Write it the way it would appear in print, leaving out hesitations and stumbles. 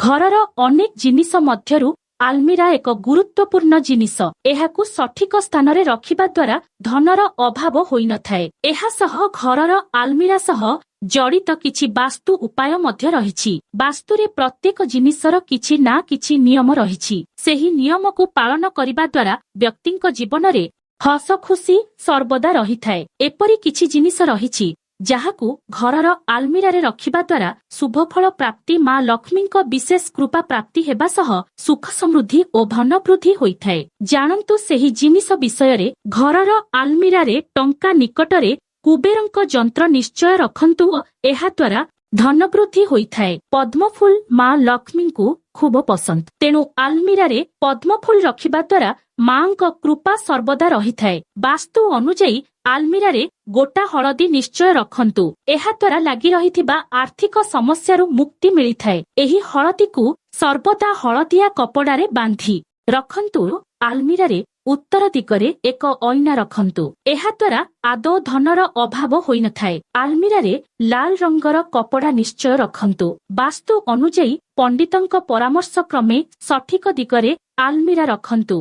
ଘରର ଅନେକ ଜିନିଷ ମଧ୍ୟରୁ ଆଲମିରା ଏକ ଗୁରୁତ୍ୱପୂର୍ଣ୍ଣ ଜିନିଷ। ଏହାକୁ ସଠିକ ସ୍ଥାନରେ ରଖିବା ଦ୍ୱାରା ଧନର ଅଭାବ ହୋଇନଥାଏ। ଏହା ସହ ଘରର ଆଲମିରା ସହ ଜଡ଼ିତ କିଛି ବାସ୍ତୁ ଉପାୟ ମଧ୍ୟ ରହିଛି। ବାସ୍ତୁରେ ପ୍ରତ୍ୟେକ ଜିନିଷର କିଛି ନା କିଛି ନିୟମ ରହିଛି। ସେହି ନିୟମକୁ ପାଳନ କରିବା ଦ୍ୱାରା ବ୍ୟକ୍ତିଙ୍କ ଜୀବନରେ ହସ ଖୁସି ସର୍ବଦା ରହିଥାଏ। ଏପରି କିଛି ଜିନିଷ ରହିଛି, ଯାହାକୁ ଘରର ଆଲମିରାରେ ରଖିବା ଦ୍ୱାରା ଶୁଭଫଳ ପ୍ରାପ୍ତି, ମା ଲକ୍ଷ୍ମୀଙ୍କ ବିଶେଷ କୃପା ପ୍ରାପ୍ତି ହେବା ସହ ସୁଖ ସମୃଦ୍ଧି ଓ ଧନବୃଦ୍ଧି ହୋଇଥାଏ। ଜାଣନ୍ତୁ ସେହି ଜିନିଷ ବିଷୟରେ। ଘରର ଆଲମିରାରେ ଟଙ୍କା ନିକଟରେ କୁବେରଙ୍କ ଯନ୍ତ୍ର ନିଶ୍ଚୟ ରଖନ୍ତୁ। ଏହାଦ୍ୱାରା ଧନବୃଦ୍ଧି ହୋଇଥାଏ। ପଦ୍ମଫୁଲ ମା ଲକ୍ଷ୍ମୀଙ୍କୁ ଖୁବ ପସନ୍ଦ। ତେଣୁ ଆଲମିରାରେ ପଦ୍ମଫୁଲ ରଖିବା ଦ୍ୱାରା ମାଙ୍କ କୃପା ସର୍ବଦା ରହିଥାଏ। ବାସ୍ତୁ ଅନୁଯାୟୀ ଆଲମିରାରେ ଗୋଟା ହଳଦୀ ନିଶ୍ଚୟ ରଖନ୍ତୁ। ଏହାଦ୍ୱାରା ଲାଗି ରହିଥିବା ଆର୍ଥିକ ସମସ୍ୟାରୁ ମୁକ୍ତି ମିଳିଥାଏ। ଏହି ହଳଦୀକୁ ସର୍ବଦା ହଳଦିଆ କପଡ଼ାରେ ବାନ୍ଧି ରଖନ୍ତୁ। ଆଲମିରାରେ ଉତ୍ତର ଦିଗରେ ଏକ ଅଇନା ରଖନ୍ତୁ। ଏହାଦ୍ୱାରା ଆଦୌ ଧନର ଅଭାବ ହୋଇନଥାଏ। ଆଲମିରାରେ ଲାଲ ରଙ୍ଗର କପଡ଼ା ନିଶ୍ଚୟ ରଖନ୍ତୁ। ବାସ୍ତୁ ଅନୁଯାୟୀ ପଣ୍ଡିତଙ୍କ ପରାମର୍ଶ କ୍ରମେ ସଠିକ ଦିଗରେ ଆଲମିରା ରଖନ୍ତୁ।